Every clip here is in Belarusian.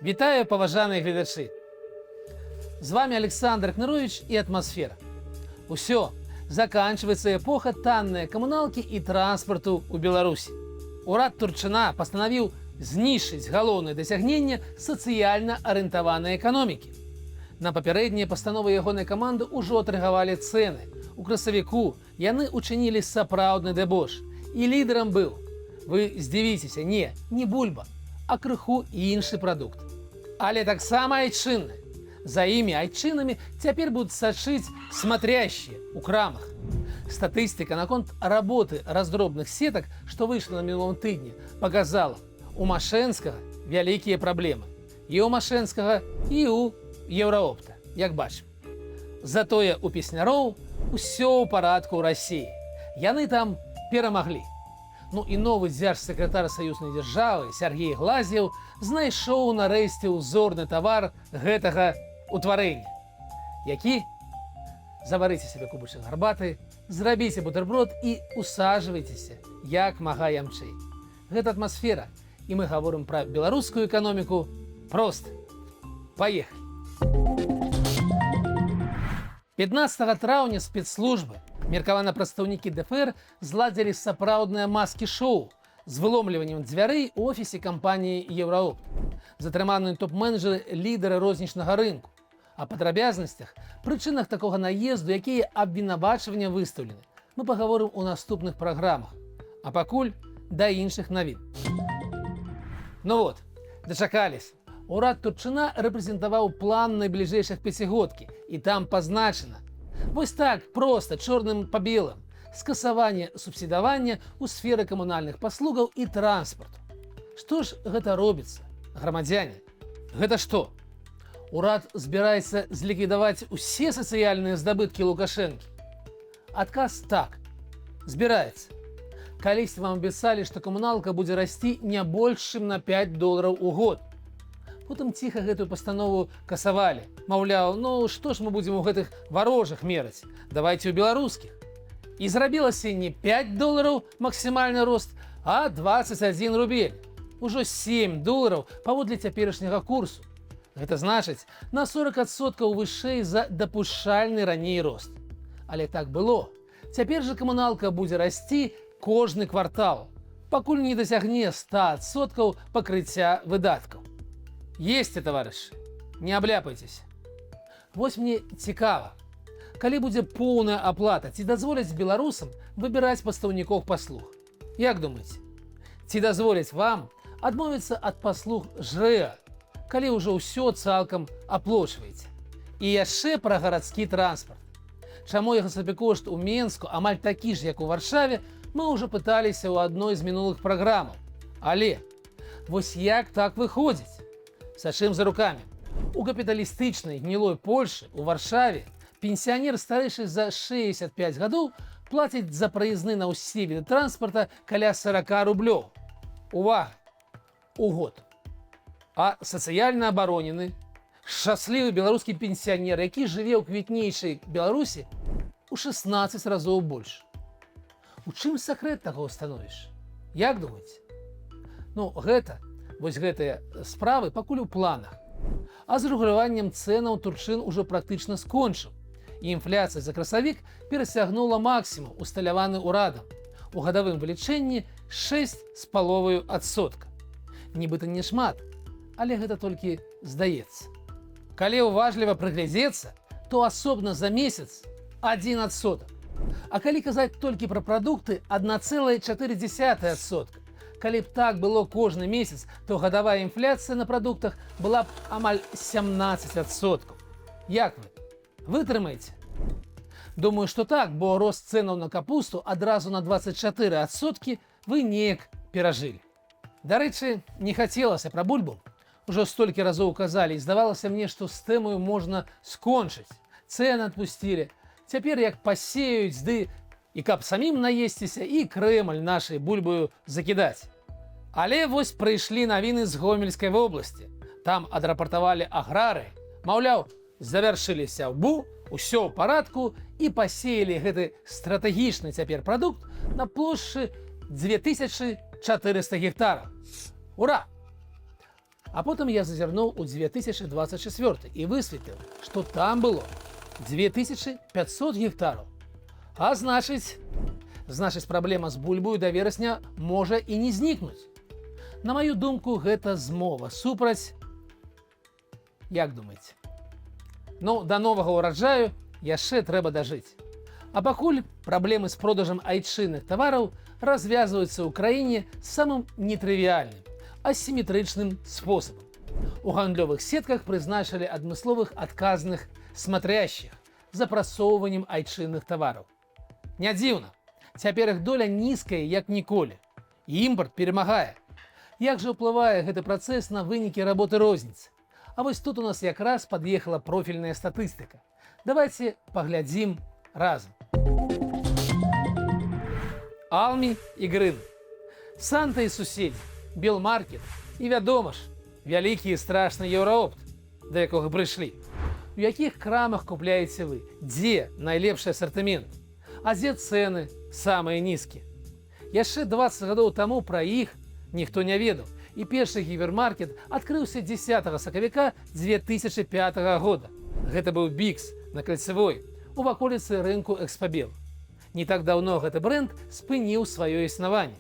Вітаю, паважаныя гледачы. З вами Александр Кнырович і «Атмасфера». Усё, заканчваецца эпоха таннай камуналкі і транспарту ў Беларусі. Урад Турчына пастанавіў знішчыць галоўнае дасягненне сацыяльна арыентаванай эканомікі. На папярэднія пастановы ягонай каманды ўжо адрэагавалі цэны. У красавіку яны учынілі сапраўдны дэбош. І лідарам быў, вы здзівіцеся, не, не бульба, а крыху іншы прадукт. Але таксама айчынны. За імі, айчынамі, цяпер будуць сачыць смотрящие у крамах. Статыстыка наконт работы раздробных сетак, што выйшла на мінулым тыдні, показала: у Машэнскага вялікія праблемы. І ў Машэнскага, і ў Еўраопта, як бачым. Затое у песняроў усё ў парадку ў Расіі. Яны там перамаглі. Ну і новы дзяржсакратар Саюзнай дзяржавы Сяргей Глазьеў знайшоў нарэшце ўзорны тавар гэтага утварэння. Які? Заварыце сабе кубачак гарбаты, зрабіце бутэрброд і усажвайцеся як мага ямчэй. Гэта «Атмасфера», і мы гаворым пра беларускую эканоміку проста. Паехалі. 15 траўня спецслужбы, меркавана, прадстаўнікі ДФР, зладзілі сапраўднае маскі-шоу з выломліваннем дзвярэй у офісе кампаніі «Еўраопт». Затрыманы топ-менеджеры, лідары рознічнага рынку. О падрабязнасцях, прычынах такога наезду, якія абвінавачвання выстаўлены, мы пагаворым у наступных праграмах. А пакуль да іншых навін. Ну вот, дачакались. Урад Турчына рэпрэзентаваў план найбліжэйшых пяцігодкі, і там пазначана. Вось так, проста, чорным па белым: скасаванне субсідавання ў сферы камунальных паслугаў і транспарту. Што ж гэта робіцца, грамадзяне? Гэта што? Урад збіраецца зліквідаваць усе сацыяльныя здабыткі Лукашэнкі? Адказ: так. Збіраецца. Калісь вам абяцалі, што камуналка будзе расці не больш, чым на 5 долараў у год. Потым ціха гэтую пастанову касавалі. Маўляў, ну што ж мы будзем у гэтых варожых мераць? Давайте ў беларускіх. І зрабілася не 5 долараў максімальны рост, а 21 рубель. Ужо 7 долараў паводле цяперашняга курсу. Гэта значыць, на 40% вышэй за дапушчальны раней рост. Але так было. Цяпер жа камуналка будзе расці кожны квартал, пакуль не дасягне 100% пакрыцця выдаткаў. Есце, таварышы, не абляпайцеся. Вось мне цікава, калі будзе поўная аплата, ці дазволяць беларусам выбіраць пастаўнікоў паслуг? Як думаеце? Ці дазволяць вам адмовіцца ад паслуг ЖРЭА, калі ўжо ўсё цалкам аплочваеце? І яшчэ пра гарадскі транспарт. Чаму яго сабекошт у Менску амаль такі ж, як у Варшаве, мы ўжо пыталіся ў адной з мінулых праграмаў. Але вось як так выходзіць? Сачым за рукамі. У капіталістычнай гнілой Польшы, у Варшаве, пенсіянер, старэйшы за 65 гадоў, плаціць за праязны на ўсе віды транспарта каля 40 рублёў. Увага! У год. А сацыяльна абаронены, шчаслівы беларускі пенсіянер, які жыве ў квітнейшай Беларусі, у 16 разоў больш. У чым сакрэт таго становішча? Як думаеце? Ну, гэта, вось гэтыя справы пакуль у планах. А з рэгуляваннем цэнаў Турчын ужо практычна скончыў. І інфляцыя за красавік перасягнула максімум, усталяваны ўрадам. У гадавым вылічэнні 6,5%. Нібыта не шмат, але гэта толькі здаецца. Калі уважліва прыглядзецца, то асобна за месяц 1%. А калі казаць толькі пра прадукты, 1,4%. Калі б так было кожны месяц, то гадавая інфляцыя на прадуктах была б амаль 17%. Як вы? Вытрымаеце? Думаю, што так, бо рост цэнаў на капусту адразу на 24% вы неяк перажылі. Дарэчы, не хацелася пра бульбу. Ужо столькі разоў казалі, і здавалася мне, што з тэмаю можна скончыць. Цэны адпусцілі. Цяпер як пасеюць, ды і каб самім наесціся, і Крэмль нашай бульбаю закідаць. Але вось прыйшлі навіны з Гомельскай вобласці. Там адрапартавалі аграры, маўляў, завяршылі сяўбу, усё ў парадку, і пасеялі гэты стратэгічны цяпер прадукт на плошчы 2400 гектараў. Ура! А потым я зазірнуў у 2024 і высветліў, што там было 2500 гектараў. А значыць, праблема з бульбою да верасня можа і не знікнуць. На маю думку, гэта змова супраць. Як думаеце? Ну, да новага ўраджаю яшчэ трэба дажыць. А пакуль праблемы з продажам айчынных тавараў развязваюцца ў краіне самым нетрывіальным, асіметрычным спосабам. У гандлёвых сетках прызначылі адмысловых адказных смотрящих за прасоўваннем айчынных тавараў. Не дзіўна, цяпер іх доля нізкая як ніколі. Імпарт перамагае. Як жа ўплывае гэты працэс на вынікі работы розніцы? А вось тут у нас якраз пад'ехала профільная статыстыка. Давайте паглядзім разам. Алмі і Грын. Санта і Суседзі, Белмаркет і, вядома ж, вялікі і страшны Еўраопт, да якога прыйшлі. У якіх крамах купляеце вы? Дзе найлепшы асартымент? А дзе цэны самыя нізкія? Яшчэ 20 гадоў таму пра іх ніхто не ведаў. І першы гіпермаркет адкрыўся 10 сакавіка 2005 года. Гэта быў Бікс на Кальцавой у ваколіцы рынку Экспабел. Не так даўно гэты бренд спыніў сваё існаванне.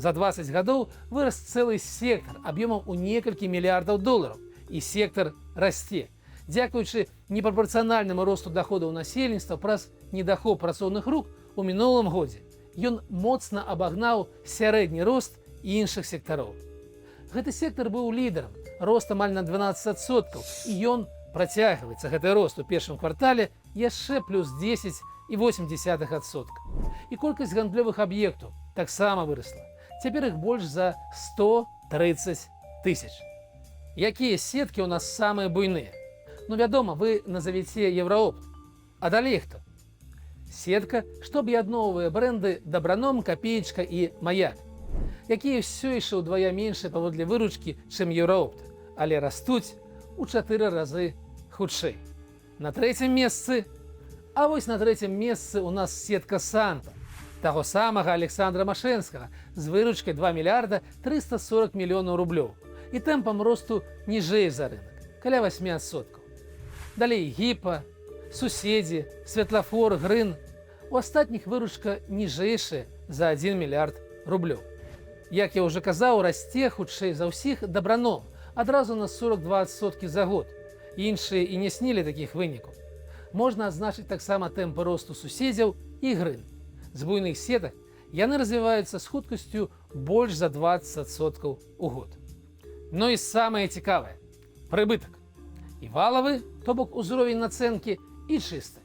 За 20 гадоў вырас цэлы сектар аб'ёмам у некалькі мільярдаў долараў, і сектар расце. Дзякуючы непрапарцыянальнаму росту доходаў насельніцтва праз недахоп працоўных рук у мінулым годзе ён моцна абагнаў сярэдні рост іншых сектароў. Гэты сектар быў лідарам, рост амаль на 12%, і ён працягваецца, гэты рост, у першым квартале яшчэ плюс 10,8%. І колькасць гандлёвых аб'ектаў таксама вырасла. Цяпер іх больш за 130 тысяч. Якія сеткі ў нас самыя буйныя? Ну, вядома, вы назавіце Еўраопт. А далей хто? Сетка, што аб'ядноўвае бренды Дабраном, Капеечка і Маяк, якія ўсё яшчэ ўдвая меншыя паводле выручкі, чым Еўраопт, але растуць у чатыры разы хутчэй. На трэцім месцы, а вось на трэцім месцы у нас сетка Санта, таго самага Александра Машэнскага, з выручкай 2 мільярда 340 мільёнаў рублёў і тэмпам росту ніжэй за рынок, каля 8%. Далей Гіпа, Суседзі, Светлафор, Грын. У астатніх выручка ніжэйшая за 1 мільярд рублёў. Як я ўжо казаў, расце хутчэй за ўсіх Дабраном, адразу на 42% за год. Іншыя і не снілі такіх вынікаў. Можна адзначыць таксама тэмпы росту Суседзяў і Грын. З буйных сетак яны развіваюцца з хуткасцю больш за 20% у год. Ну і самае цікавае — прыбытак. І валавы, то бок узровень нацэнкі, і чысты.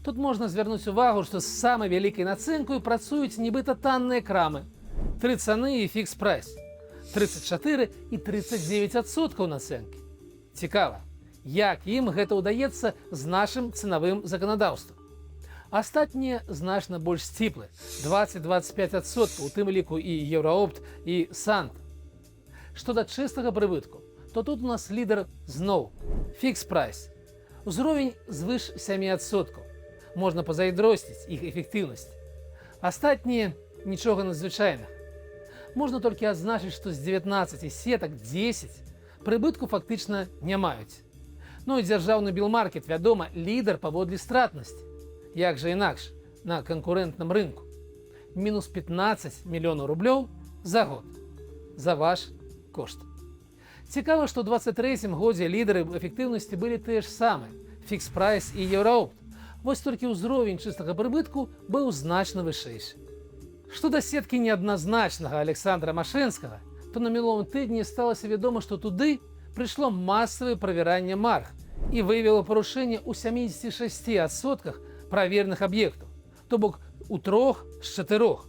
Тут можна звярнуць увагу, што з самай вялікай нацэнкаю працуюць нібыта танныя крамы. Тры цаны і Фікс Прайс. 34 і 39% нацэнкі. Цікава, як ім гэта ўдаецца з нашым цэнавым заканадаўствам? Астатнія значна больш сціплы — 20-25%, у тым ліку і Еўраопт, і Санта. Што да чыстага прыбытку, то тут у нас лідар зноў Фікс Прайс. Узровень звыш 7%. Можна пазайздросціць іх эфектыўнасць. Астатнія — нічога надзвычайнага. Можна толькі адзначыць, што з 19 сетак 10 прыбытку фактычна не маюць. Ну і дзяржаўны Белмаркет, вядома, лідар паводле стратнасці. Як жа інакш на канкурэнтным рынку? Мінус 15 мільёнаў рублёў за год. За ваш кошт. Цікава, што ў 23 годзе лідары эфектыўнасці былі тыя ж самыя — Фікс Прайс і Еўраопт. Вось толькі ўзровень чыстага прыбытку быў значна вышэйшы. Што да сеткі неадназначнага Александра Машэнскага, то на мінулым тыдні сталася вядома, што туды прыйшло масавае правяранне марг і выявіла парушэнне ў 76% праверных аб'ектаў, то бок у трох з чатырох.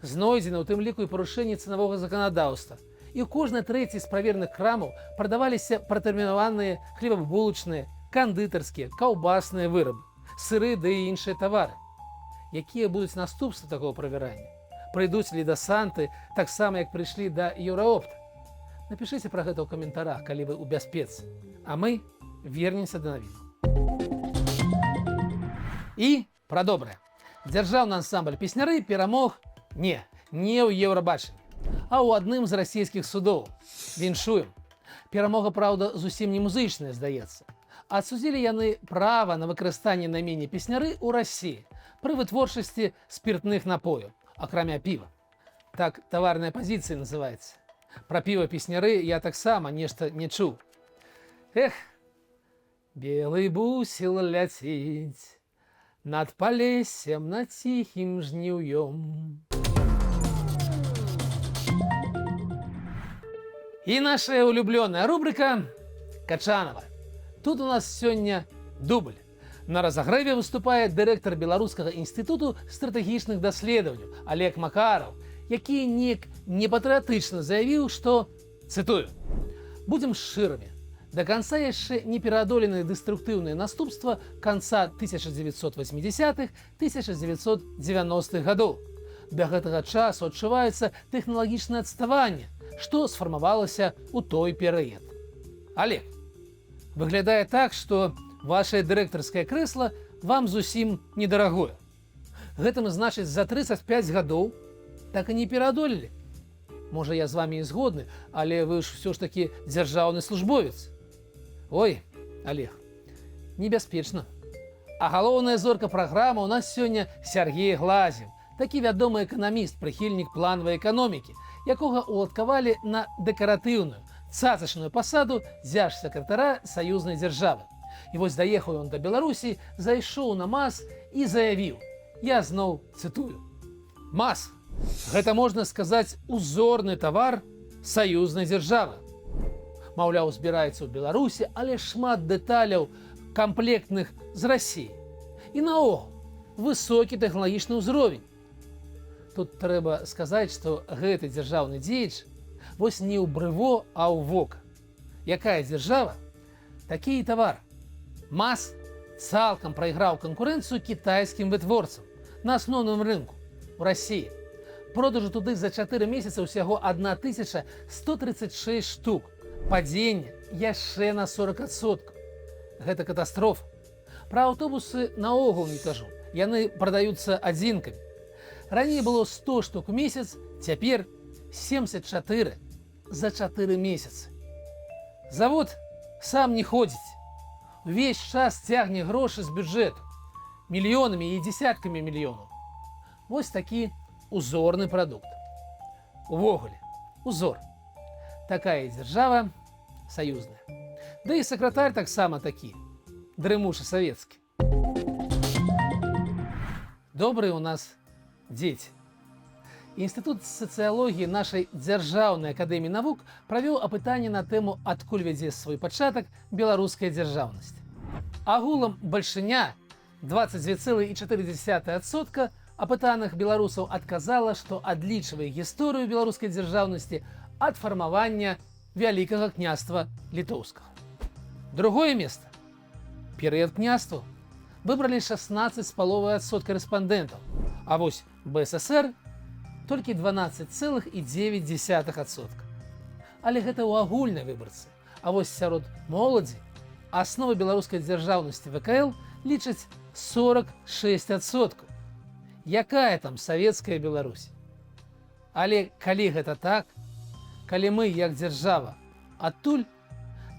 Знойдзены ў тым ліку і парушэнні цэнавога заканадаўства. І ў кожнай трэцяй з праверных крамаў прадаваліся пратэрмінаваныя хлебабулачныя, кандытарскія, каўбасныя вырабы, сыры ды і іншыя тавары. Якія будуць наступствы такого правярання? Прыйдуць лі да Санты таксама, як прыйшлі да Еўраопта? Напішыце пра гэта ў каментарах, калі вы ў бяспецы. А мы вернемся да навін. І пра добрае. Дзяржаўны ансамбль «Песняры» перамог не ў Еўрабачанні, а ў адным з расійскіх судоў. Віншуем. Перамога, праўда, зусім не музычная, здаецца. Адсудзілі яны права на выкарыстанне наймення «Песняры» ў Расіі пры вытворчасці спіртных напояў, акрамя піва. Так таварная пазіцыя называецца. Пра піва «Песняры» я таксама нешта не чуў. Эх, белы бусел ляціць над Палессем, над ціхім жніўём. І наша улюблёная рубрика «Качанова». Тут у нас сёння дубль. На разагрэве выступае дырэктар Беларускага інстытуту стратэгічных даследаванняў Алег Макараў, які неяк непатрыятычна заявіў, што, цытую: «Будзем шчырымі. Да канца яшчэ не пераадоленыя дэструктыўныя наступства канца 1980-х, 1990-х гадоў. Да гэтага часу адчуваецца тэхналагічнае адставанне, што сфармавалася ў той перыяд». Алег, выглядае так, што вашае дырэктарскае крэсла вам зусім недарагое. Гэтым, значыць, за 35 гадоў так і не пераадолелі. Можа, я з вами і згодны, але вы ж ўсё ж такі дзяржаўны службовец. Ой, Алег, небяспечна. А галоўная зорка праграмы ў нас сёння Сяргей Глазьеў, такі вядомы эканаміст, прыхільнік планавай эканомікі, якога уладкавалі на дэкаратыўную, цацачную пасаду дзяржсакратара саюзнай дзяржавы. І вось даехаў ён да Беларусі, зайшоў на МАЗ і заявіў, я зноў цытую: «МАЗ — гэта, можна сказаць, узорны тавар саюзнай дзяржавы». Маўляў, збіраецца ў Беларусі, але шмат дэталяў камплектных з Расіі. І наогул высокі тэхналагічны ўзровень. Тут трэба сказаць, што гэты дзяржаўны дзеяч вось не ў брыво, а ў вока. Якая дзяржава, такі і тавар. МАЗ цалкам прайграў канкурэнцыю кітайскім вытворцам на асноўным рынку у Расіі. Продажу туды за 4 месяца ўсяго 1136 штук. Падзенне яшчэ на 40%. Гэта катастрофа. Пра аўтобусы наогул не кажу. Яны прадаюцца адзінкамі. Раней было 100 штук у месяц, цяпер 74 за 4 месяцы. Завод сам не ходзіць. Увесь час цягне грошы з бюджэту. Мільёнамі і десяткамі мільёнаў. Вось такі узорны прадукт. Увогуле, узор. Такая дзяржава саюзная. Да і сакратар таксама такі, дрымучы савецкі. Добрыя у нас дзеці. Інстытут сацыялогіі нашай дзяржаўнай акадэміі навук правёў апытанне на тэму, адкуль вядзе свой пачатак беларуская дзяржаўнасць. Агулам бальшыня, 22,4% апытаных беларусаў, адказала, што адлічвае гісторыю беларускай дзяржаўнасці ад фармавання Вялікага Княства Літоўскага. Другое место — перыяд княства — выбралі 16,5% рэспандэнтаў, а вось БССР толькі 12,9%. Але гэта ў агульнай выбарцы. А вось сярод моладзі асновы беларускай дзяржаўнасці ВКЛ лічаць 46%. Якая там савецкая Беларусь? Але калі гэта так, калі мы як дзяржава адтуль,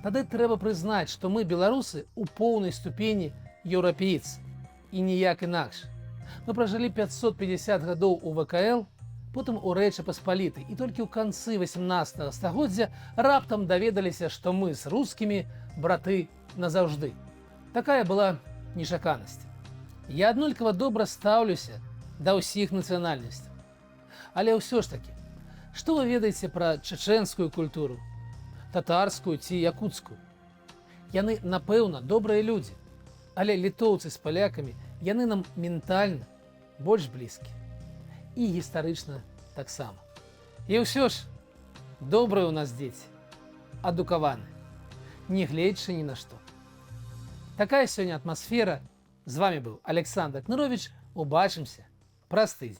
тады трэба прызнаць, што мы, беларусы, у поўнай ступені еўрапейцы, і ніяк інакш. Мы пражылі 550 гадоў у ВКЛ, потым у Рэчы Паспалітай, і толькі ў канцы 18 стагоддзя раптам даведаліся, што мы з рускімі браты назаўжды. Такая была нечаканасць. Я аднолькава добра стаўлюся да ўсіх нацыянальнасцяў. Але ўсё ж такі, што вы ведаеце пра чачэнскую культуру, татарскую ці якуцкую? Яны, напэўна, добрыя людзі, але літоўцы з палякамі, яны нам ментальна больш блізкі. І гістарычна таксама. І ўсё ж, добрыя ў нас дзеці, адукаваны, не гледзячы ні на што. Такая сёння атмасфера. З вами быў Аляксандр Кныровіч. Убачымся праз тыдзень.